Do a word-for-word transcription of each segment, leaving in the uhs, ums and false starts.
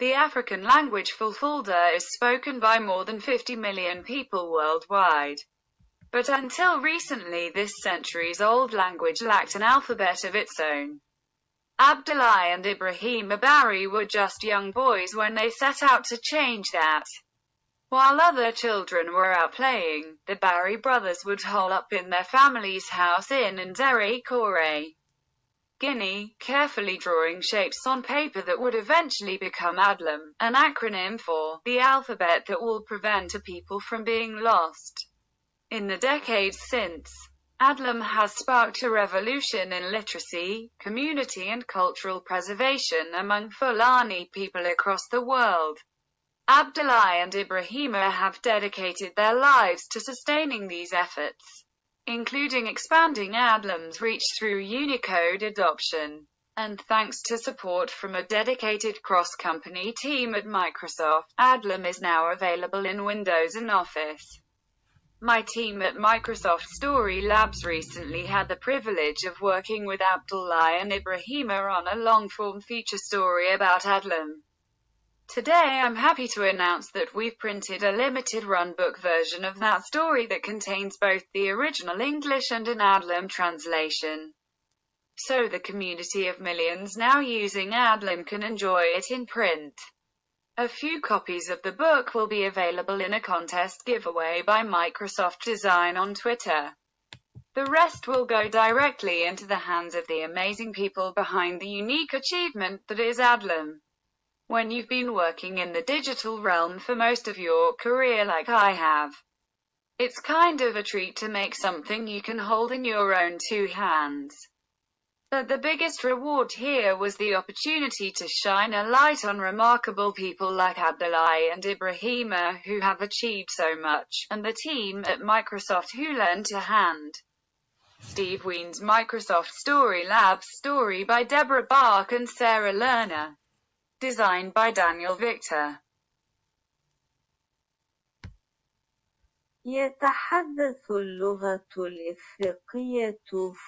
The African language Fulfulde is spoken by more than fifty million people worldwide. But until recently, this centuries old language lacked an alphabet of its own. Abdoulaye and Ibrahima Bari were just young boys when they set out to change that. While other children were out playing, the Bari brothers would hole up in their family's house in N'Djeri Kore, Guinea, carefully drawing shapes on paper that would eventually become Adlam, an acronym for the alphabet that will prevent a people from being lost. In the decades since, Adlam has sparked a revolution in literacy, community and cultural preservation among Fulani people across the world. Abdoulaye and Ibrahima have dedicated their lives to sustaining these efforts, including expanding Adlam's reach through Unicode adoption. And thanks to support from a dedicated cross-company team at Microsoft, Adlam is now available in Windows and Office. My team at Microsoft Story Labs recently had the privilege of working with Abdoulaye and Ibrahima on a long-form feature story about Adlam. Today I'm happy to announce that we've printed a limited run book version of that story that contains both the original English and an Adlam translation. So the community of millions now using Adlam can enjoy it in print. A few copies of the book will be available in a contest giveaway by Microsoft Design on Twitter. The rest will go directly into the hands of the amazing people behind the unique achievement that is Adlam. When you've been working in the digital realm for most of your career, like I have, it's kind of a treat to make something you can hold in your own two hands. But the biggest reward here was the opportunity to shine a light on remarkable people like Abdoulaye and Ibrahima, who have achieved so much, and the team at Microsoft who lent a hand. Steve Wien's Microsoft Story Labs, story by Deborah Bach and Sarah Lerner. Designed by Daniel Victor. يتحدث اللغة الإفريقية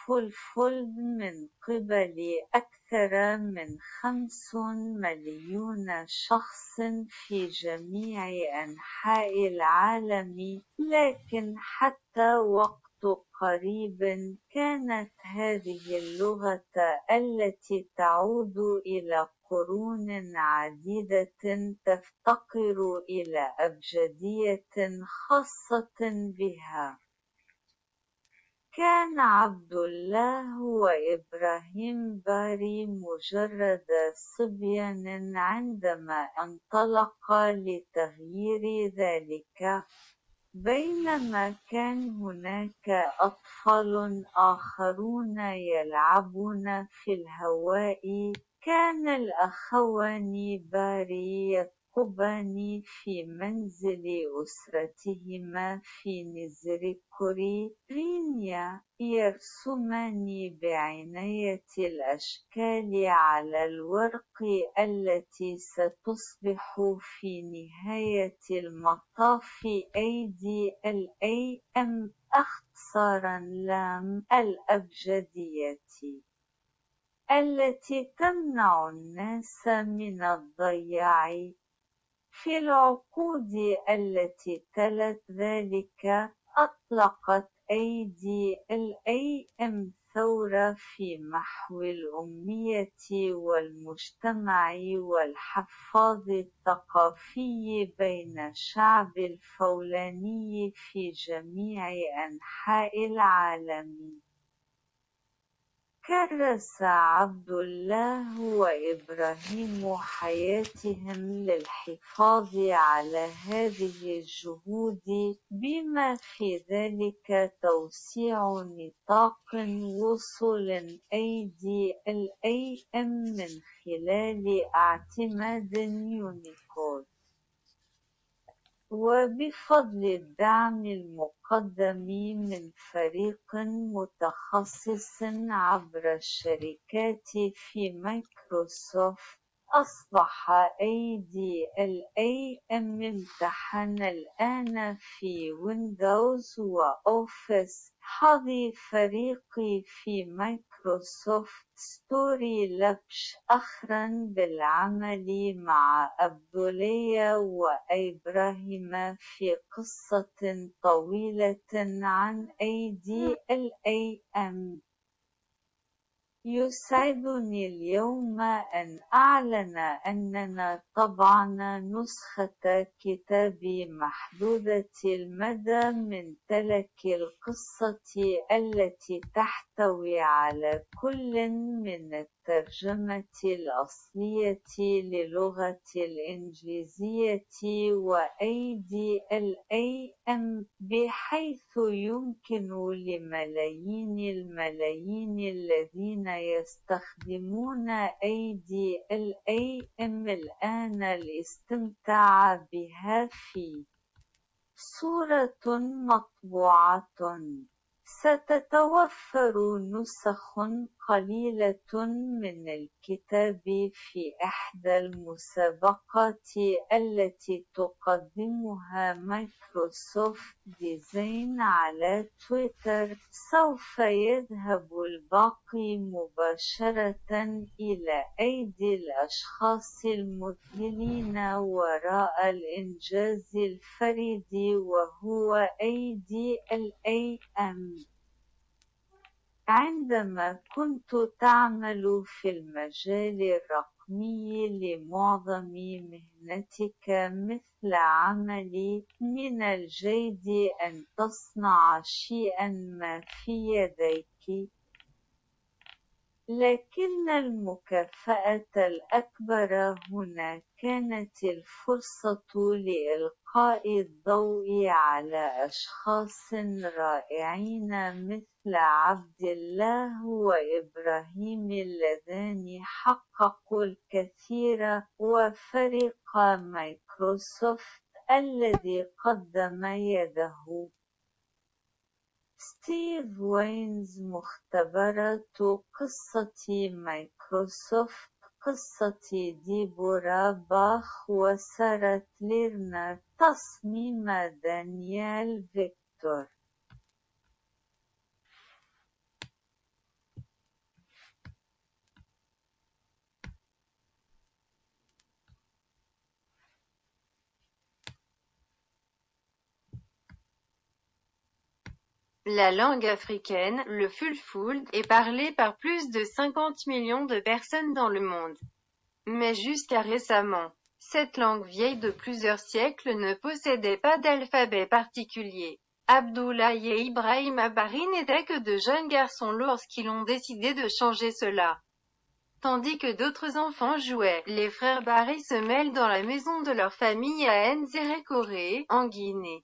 فولفول من قبل أكثر من خمسون مليون شخص في جميع أنحاء العالم، لكن حتى وقت قريب كانت هذه اللغة التي تعود إلى قرون عديدة تفتقر إلى أبجدية خاصة بها. كان عبد الله وإبراهيم باري مجرد صبيان عندما انطلقا لتغيير ذلك، بينما كان هناك أطفال آخرون يلعبون في الهواء، كان الأخوان باري يثقبان في منزل أسرتهما في نزريكوري، غينيا، يرسمان بعناية الأشكال على الورق التي ستصبح في نهاية المطاف أيدي الأي أم، اختصارا لام الأبجدية، التي تمنع الناس من الضياع. في العقود التي تلت ذلك، أطلقت أيدي الأي أم ثورة في محو الأمية والمجتمع والحفاظ الثقافي بين الشعب الفولاني في جميع أنحاء العالم. كرس عبد الله وإبراهيم حياتهم للحفاظ على هذه الجهود، بما في ذلك توسيع نطاق وصول أيدي الأي أم من خلال اعتماد يونيكود. وبفضل الدعم المقدم من فريق متخصص عبر الشركات في مايكروسوفت، أصبح أيدي الأي أم امتحان الآن في ويندوز وأوفيس. حظي فريقي في مايكروسوفت مايكروسوفت ستوري لابش أخرا بالعمل مع أبدولية وإبراهيم في قصة طويلة عن أيدي الأيام. يسعدني اليوم أن أعلن أننا طبعنا نسخة كتابي محدودة المدى من تلك القصة التي تحتوي على كل من الترجمة الأصلية للغة الإنجليزية وأيدي الأيام، بحيث يمكن لملايين الملايين الذين يستخدمون أيدي الأيام الآن الاستمتاع بها في صورة مطبوعة. ستتوفر نسخ قليلة من الكتاب في إحدى المسابقات التي تقدمها مايكروسوفت ديزاين على تويتر. سوف يذهب الباقي مباشرة إلى أيدي الأشخاص المذهلين وراء الإنجاز الفريد، وهو أيدي الأيام. عندما كنت تعمل في المجال الرقمي لمعظم مهنتك مثل عملي، من الجيد أن تصنع شيئا ما في يديك. لكن المكافأة الأكبر هنا كانت الفرصة لإلقاء الضوء على أشخاص رائعين مثل عبد الله وإبراهيم، اللذان حققوا الكثير، وفريق مايكروسوفت الذي قدم يده. ستيف وينز، مختبرة قصة مايكروسوفت، قصة ديبورا باخ وسارة ليرنر، تصميم دانيال فيكتور. La langue africaine, le fulfulde, est parlée par plus de cinquante millions de personnes dans le monde. Mais jusqu'à récemment, cette langue vieille de plusieurs siècles ne possédait pas d'alphabet particulier. Abdoulaye et Ibrahim Abari n'étaient que de jeunes garçons lorsqu'ils ont décidé de changer cela. Tandis que d'autres enfants jouaient, les frères Bari se mêlent dans la maison de leur famille à Nzerekore, en Guinée,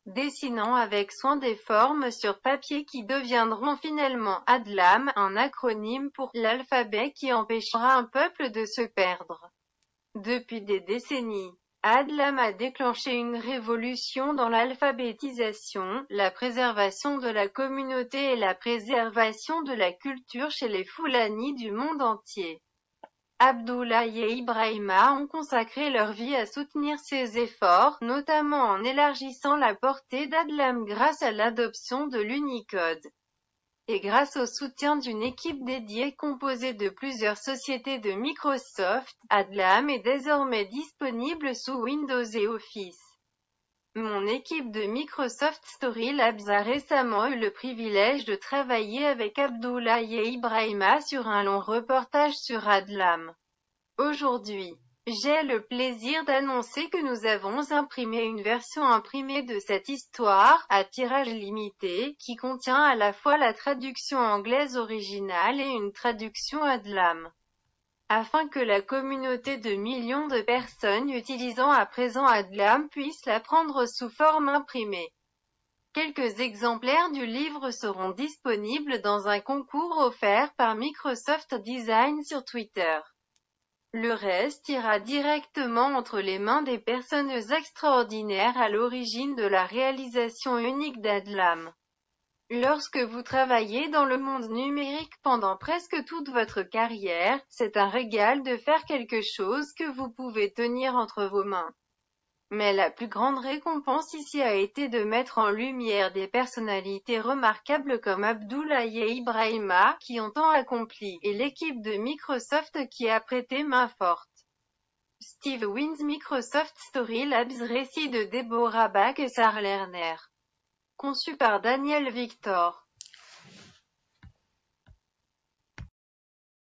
dessinant avec soin des formes sur papier qui deviendront finalement Adlam, un acronyme pour l'alphabet qui empêchera un peuple de se perdre. Depuis des décennies, Adlam a déclenché une révolution dans l'alphabétisation, la préservation de la communauté et la préservation de la culture chez les Fulani du monde entier. Abdoulaye et Ibrahima ont consacré leur vie à soutenir ces efforts, notamment en élargissant la portée d'Adlam grâce à l'adoption de l'Unicode. Et grâce au soutien d'une équipe dédiée composée de plusieurs sociétés de Microsoft, Adlam est désormais disponible sous Windows et Office. Mon équipe de Microsoft Story Labs a récemment eu le privilège de travailler avec Abdoulaye et Ibrahima sur un long reportage sur Adlam. Aujourd'hui, j'ai le plaisir d'annoncer que nous avons imprimé une version imprimée de cette histoire, à tirage limité, qui contient à la fois la traduction anglaise originale et une traduction Adlam. Afin que la communauté de millions de personnes utilisant à présent Adlam puisse la prendre sous forme imprimée. Quelques exemplaires du livre seront disponibles dans un concours offert par Microsoft Design sur Twitter. Le reste ira directement entre les mains des personnes extraordinaires à l'origine de la réalisation unique d'Adlam. Lorsque vous travaillez dans le monde numérique pendant presque toute votre carrière, c'est un régal de faire quelque chose que vous pouvez tenir entre vos mains. Mais la plus grande récompense ici a été de mettre en lumière des personnalités remarquables comme Abdoulaye et Ibrahima, qui ont tant accompli, et l'équipe de Microsoft qui a prêté main forte. Steve Wynn, Microsoft Story Labs, récit de Deborah Back et Sarah Lerner. Conçu par Daniel Victor.